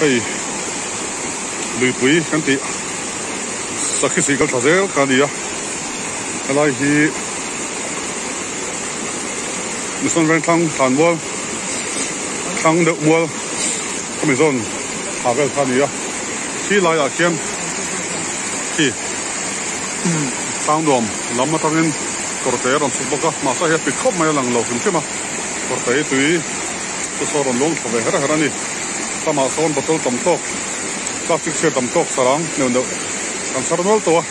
Hei luipui kan tih sakhi sih kal tha zel kha a ni a, helai hi Mission Vengthlang thlanmual thlang deuh mual khami zawn thla vel kha a ni a, khi laiah khian khi tlangnuam lam atangin kawrte a rawn chhuk bawk a, mahse hei a pit khawp mai a lang lo hrim hrim a, kawrte hi tui chu saw rawn luang thla ve her her a ni. Lamah sawn bottle tam tawk plastic chhia tam tawk sarang neuh neuh kan chhar nual tawh a,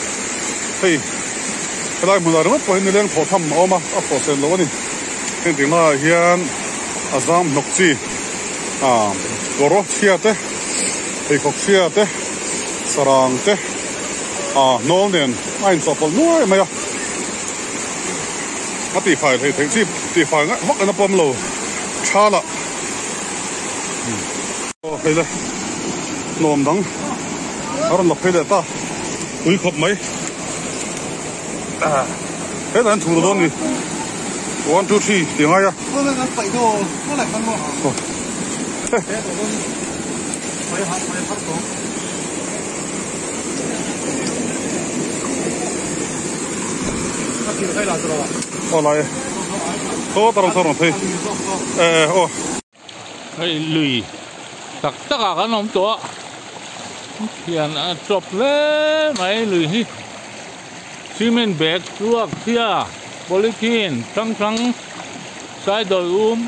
hei helai hmunah ringawt pawh hi nileng thawh tham a awm a, a thawh sen loh a ni. Heng tih laiah hian a zam hnawk chi ah kawr chhia te pheikhawk chhia te sarang te ah hnawl nen a inchawhpawlh nuai mai a, a tihfai theih theih chi tihfai vak in a pawm lo tha lah. Aw hei le hnawm dang a rawn la phei leh ta pui khawp mai hetah hian thur dawn ni one two three tih a ngai a aw lai e aw ta rawn sawn rawn phei e e aw. Hei lui tak tak ah kan awm tawh a thian a tawp hle mai lui hi cement bag ruak chhia polythene hrang hrang saidawi um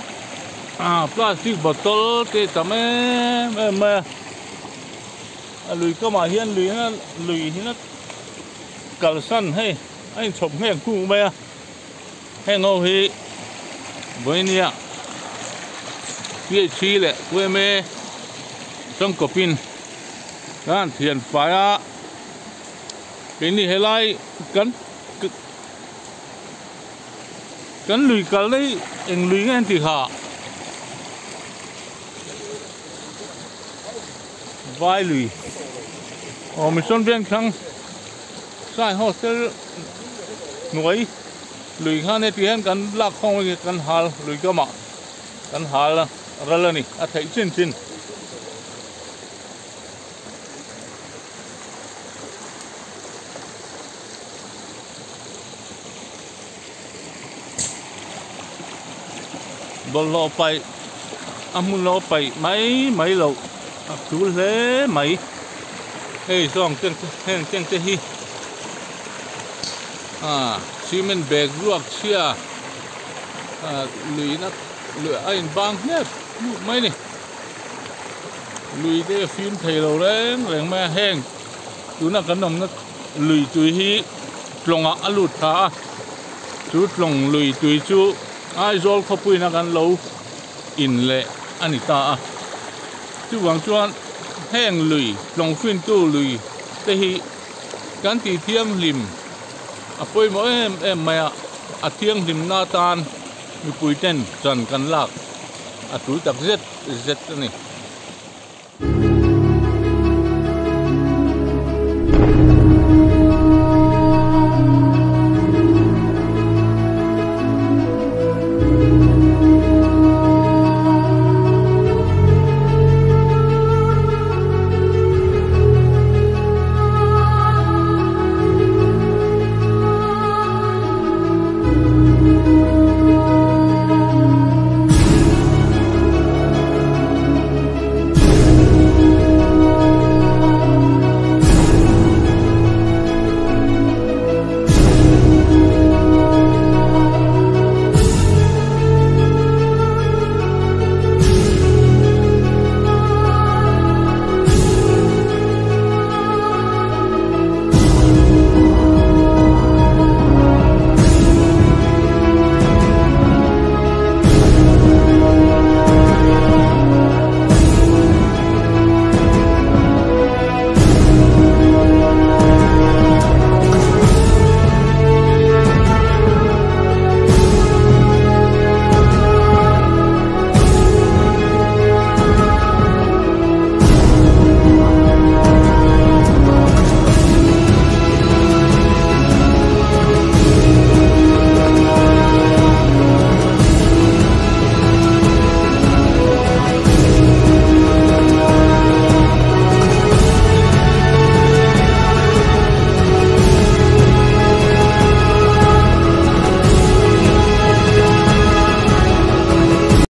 ah plastic bottle te a tam em em mai a a lui kamah hian lui na lui hi na kalsan hei a inchhawp nghek nghuk mai a. Heng ho hi vawinia PHC leh UMA tangkawpin kan han thian fai a, keini helai kan kan lui kal daih eng lui nge an tih kha vai lui aw mission vengthlang sai hostel hnuai. Lui khan heti hian kan lak khawng hi kan hal lui kamah kan hal ral a ni a theih chin chin. Bawlhhlawh paih a hmun lo paih mai mai loh a tul hle mai hei zawng heng teng te hi. Ah cement bag ruak chhia ah lui na lui a in bang hnep hnup mai a ni lui te a fim thei lo reng reng mai a heng tuna kan awmna lui tui hi tlawng ah a lut tha a chu tlawng lui tui chu Aizawl khawpuiin a kan lo in leh a ni ta a chuvang chuan heng lui tlawng fintu lui te hi. Kan tih thianghlim a pawimawh em em mai a, a thianghlimna atan mipui ten chan kan lak a tul tak zet zet a ni.